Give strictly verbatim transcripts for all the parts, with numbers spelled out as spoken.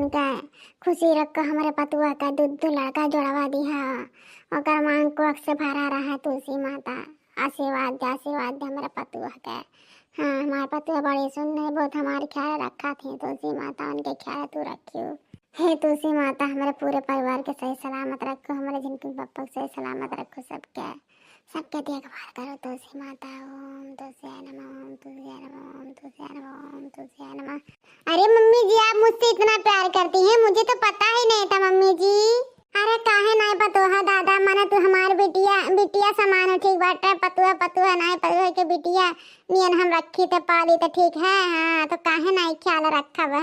के खुशी रखो हमरे पतुआ के, दू दू लड़का जोड़वा दिहा, ओकर मांग कोख से भरा रहा तुलसी माता। आशीर्वाद दे, आशीर्वाद दे हमरे पतुआ के। हाँ, हमार पतुआ बड़ी सुन है, बहुत हमार ख्याल रखा थी तुलसी माता, उनके ख्याल तू रखियो। हे तुलसी माता, हमरे पूरे परिवार के सही सलामत रखो, हमरे जिनके पप्पा के सही सलामत रखो, सबके, सबके देखभाल करो तुलसी माता। ओम तुलसी नमः, ओम तुलसी नमः, ओम तुलसी नमः, ओम तुलसी नमः। अरे मम्मी जी, आप मुझसे इतना प्यार करती हैं, मुझे तो पता ही नहीं था मम्मी जी। अरे काहे नाई पतोहा दादा, मने तू हमार बिटिया, बिटिया समान हो, ठीक बाटे, पतोहा, पतोहा नाई, पतोहा के बिटिया नियन हम रखी त पाली त ठीक है। हाँ, तो काहे नाई ख्याल रखब?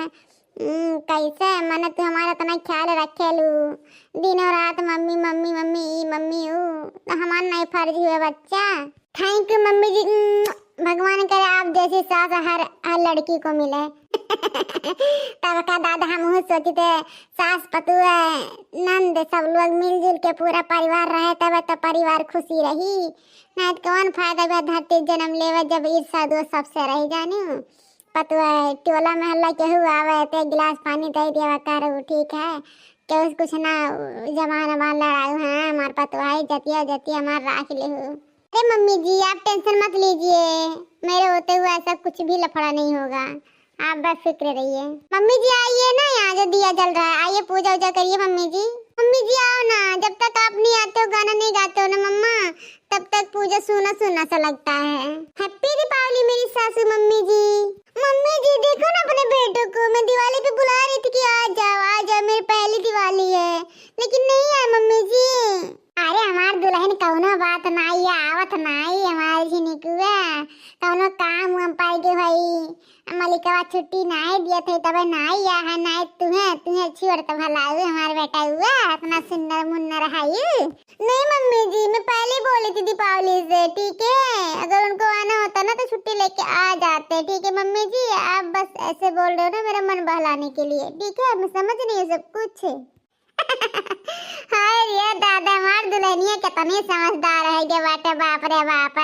हम्म, कैसे? मने तू हमारा इतना ख्याल रखेलू, दिनों रात मम्मी, मम्मी, मम्मी, ई मम्मी, ऊ, तो हमार नाई फर्ज हुए बच्चा। Thank you मम्मी जी। उम्म, भगवान करे आप जैसी सास हर, हर लड़की को मिले। तब का दादा हमहू सोचित है, सास पतुआ नंद सब लोग मिलजुल के पूरा परिवार रहे, तब तो परिवार खुशी रही। नहीं तो कौन फायदा बा धरती जन्म लेवे जब ईर्षा द्वेष सबसे रही जानी। पतुआ टोला मोहल्ला केहू आवे तो एक गिलास पानी दे देवा करू, ठीक है। केहू से कुछ ना, जमाना बा लड़ाऊ है, हमार पतुआ है, जतिया जतिया हमार राख लेहू। अरे मम्मी जी, आप tension मत लीजिए, मेरे होते हुए ऐसा कुछ भी लफड़ा नहीं होगा, आप बेफिक्र रहिए। मम्मी जी आइए ना यहाँ, जो दिया जल रहा है, आइए पूजा वूजा करिए मम्मी जी। मम्मी जी आओ ना, जब तक आप नहीं आते हो, गाना नहीं गाते हो ना मम्मा, तब तक पूजा सूना सूना सा लगता है। Happy दीपावली मेरी सासू मम्मी जी। मम्मी जी देखो ना अपने बेटों को, मैं दिवाली पे बुला रही थी कि आ जाओ, आ जाओ, मेरी पहली दिवाली है, लेकिन नहीं आए मम्मी जी। अरे हमार दुलहिन कौनो बात नाई, आवत नाई हमार झिनिकुआ, कौनो काम वाम पाई के भाई, मलिकवा छुट्टी नाई दिया थे तबे नाई आ है, नाई तुहे, तुहे छोड़ तो भला हुए हमार बेटा हुआ, इतना सुन्नर मुन्नर है। नहीं मम्मी जी, मैं पहले ही बोली थी दीपावली से, ठीक है, अगर उनको आना होता ना तो छुट्टी लेके आ जाते, ठीक है मम्मी जी, आप बस ऐसे बोल रहे हो ना मेरा मन बहलाने के लिए, ठीक है, मैं समझ रही हूँ सब कुछ। हाय रे दादा, हमार दुलहिनिया कितनी समझदार है गे बाटे, बाप रे बाप।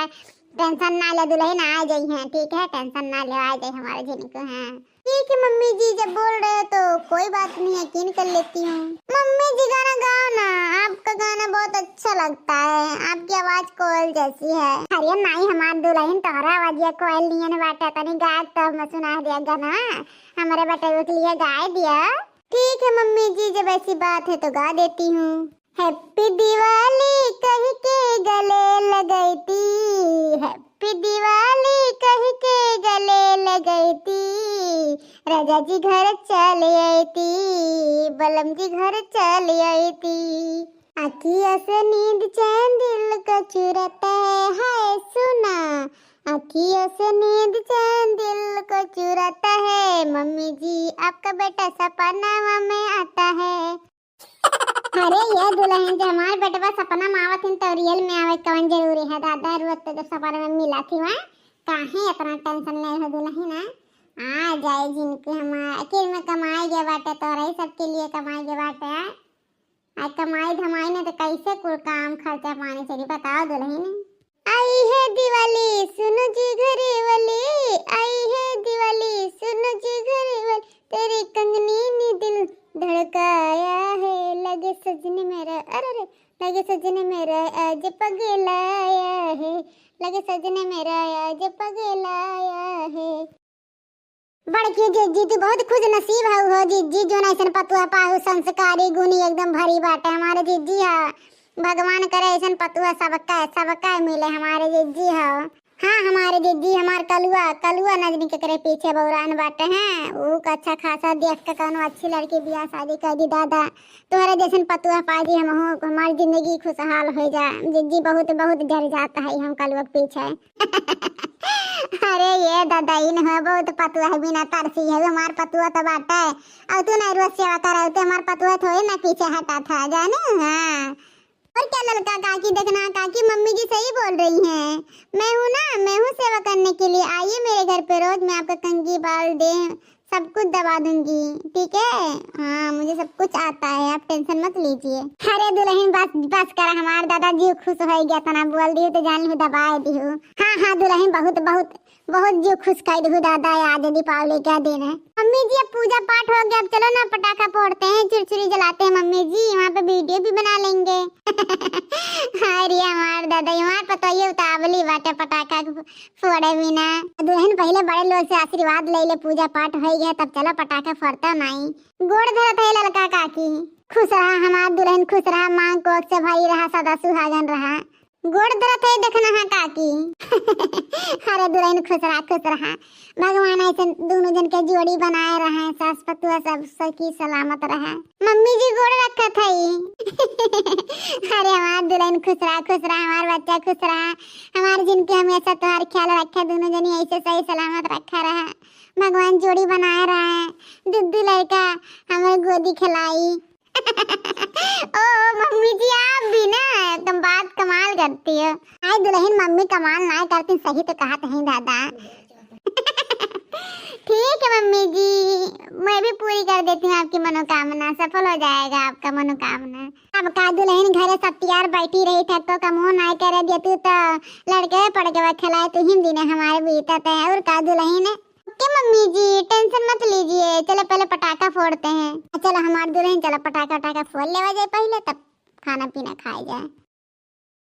Tension ना ले, दुलहिन आ जाई हैं, ठीक है, tension ना ले, आ जाई हमारे झिनिकू हैं। ठीक है मम्मी जी, जब बोल रहे हो तो कोई बात नहीं, यकीन कर लेती हूँ। मम्मी जी गाना गाओ ना, आपका गाना बहुत अच्छा लगता है, आपकी आवाज कोयल जैसी है। अरे नाई, हमार दुलहिन तोहरा आवाजिया कोयल नियन बाटे, तनी गा के तो हम सुना दिया गाना, हमारे बेटे के लिए गाए दिया। ठीक है मम्मी जी, जब ऐसी बात है तो गा देती हूँ। Happy दिवाली कह के गले लगैती, Happy दिवाली कह के गले लगैती, राजा जी घर चल अइती, बलम जी घर चल अइती। अखिया से नींद चैन दिल को चुराता है, हाय सुना, अखिया से नींद चैन दिल को चुराता है, मम्मी जी आपका बेटा सपना में आता है। अरे ये दुलहिन, जे हमार बेटवा सपना में आवत हिन, तो real में आवे कवन जरूरी है दादा? रोज तो जब सपना में मिला थी वहाँ, काहे इतना tension ले हो दुलहिन? आ जाए जिनके हमार, आखिर में कमाए गए बाटे, तो रही सबके लिए कमाए गए बाटे। आ कमाई धमाई ना तो कैसे कुल काम खर्चा पानी चली, बताओ दुलहिन। आई है दिवाली सुनो जी घरे वाली, आई है दिवाली सुनो जी घरे वाली, तेरी कंगनी ने दिल धड़काया है, लगे सजने मेरा, अरे रे, लगे सजने मेरा आज पगलाया है, लगे सजने मेरा आज पगलाया है। बड़की जिज्जी, तू बहुत खुश नसीब हऊ हो जिज्जी, जोन ऐसन पतुआ पाहू, संस्कारी, गुणी एकदम भरी बाटे हमारे जिज्जी ह। भगवान करे ऐसन पतुआ सबका, सबका मिले हमारे जिज्जी ह। हाँ हमारे जिज्जी, हमार कलुआ, कलुआ नजनी के करे पीछे बौरान बाटे हैं। ऊ का अच्छा खासा देख के कौनो अच्छी लड़की बियाह शादी कर दी दादा। तोहरे जैसन पतुआ पाई दी हमहू, हमार जिंदगी खुशहाल हो जा। जिज्जी बहुत, बहुत डर जाता है हम कलुआ के पीछे। अरे ये दादा, इन हो बहुत पतुआ है, बिना तरसी है, हमार पतुआ तो बाटे। और तू नहीं रोज सेवा कराऊ, तो हमार पतुआ थोड़े ना पीछे हटा था, जाने? हाँ। और क्या ललका काकी, देखना काकी, मम्मी जी सही बोल रही हैं। मैं हूँ ना, मैं हूँ सेवा करने के लिए, आइए मेरे घर पे रोज, मैं आपका कंघी बाल दे सब कुछ दबा दूंगी, ठीक है? हाँ, मुझे सब कुछ आता है, आप tension मत लीजिए। अरे दुलहिन, बस, बस करा, हमार दादा जी खुश हो गया, तना बोल दियो तो जान लियो दबाए दियो। हाँ, हाँ दुलहिन, बहुत, बहुत, बहुत जिउ खुश कइ दिहु दादा, आज दीपावली का दिन है। मम्मी जी, अब पूजा पाठ हो गया, अब चलो ना पटाखा फोड़ते हैं, छुरछुरी जलाते हैं मम्मी जी, वहाँ पे वीडियो भी बना लेंगे। अरे हमार दादा, हमार पतोहियो उतावली बाटे पटाखा फोड़े बिना। दुल्हन पहिले बड़े लोग से आशीर्वाद ले ले, पूजा पाठ होइ गया, तब चलो पटाखा फोड़ते नाई। गोड़ धरत है ललका काकी। खुश रहा हमार दुल्हन, खुश रहा, मांग कोख से भरी रहा, सदा सुहागन रहा। गोड़ धरत है देखना है काकी। अरे दुल्हन खुश रहा, खुश रहा, भगवान ऐसे दोनों जन के जोड़ी बनाए रहे, सास पतुआ सब सखी सलामत रहे। मम्मी जी गोड़ रखत है। अरे हमार दुल्हन खुश रहा, खुश रहा, हमार बच्चा खुश रहा, हमार जिनके हमेशा तोहार ख्याल रखे, दोनों जनी ऐसे सही सलामत रखा रहा, भगवान जोड़ी बनाए रहे, दू दू लड़का हमारे गोदी खिलाई। ओ मम्मी जी, आप भी ना एकदम बात कमाल करती हो। आई दुल्हन, मम्मी कमाल ना करती, सही तो कहत है दादा। ठीक है मम्मी जी, मैं भी पूरी कर देती हूँ आपकी मनोकामना, सफल हो जाएगा आपका मनोकामना। अब का दुल्हन घरे सब तैयार बैठी रही, थको का मुँह ना करे दे तू तो लड़के पड़ के वह खिलाए तू ही दिन हमारे बीतत है। और का दुल्हन? ओके मम्मी जी, टेंशन मत लीजिए, चलो पहले पटाखा फोड़ते हैं। चलो हमार दुल्हन, चलो पटाखा वटाखा फोड़ लेवा जाए पहले, तब खाना पीना खाए जाए।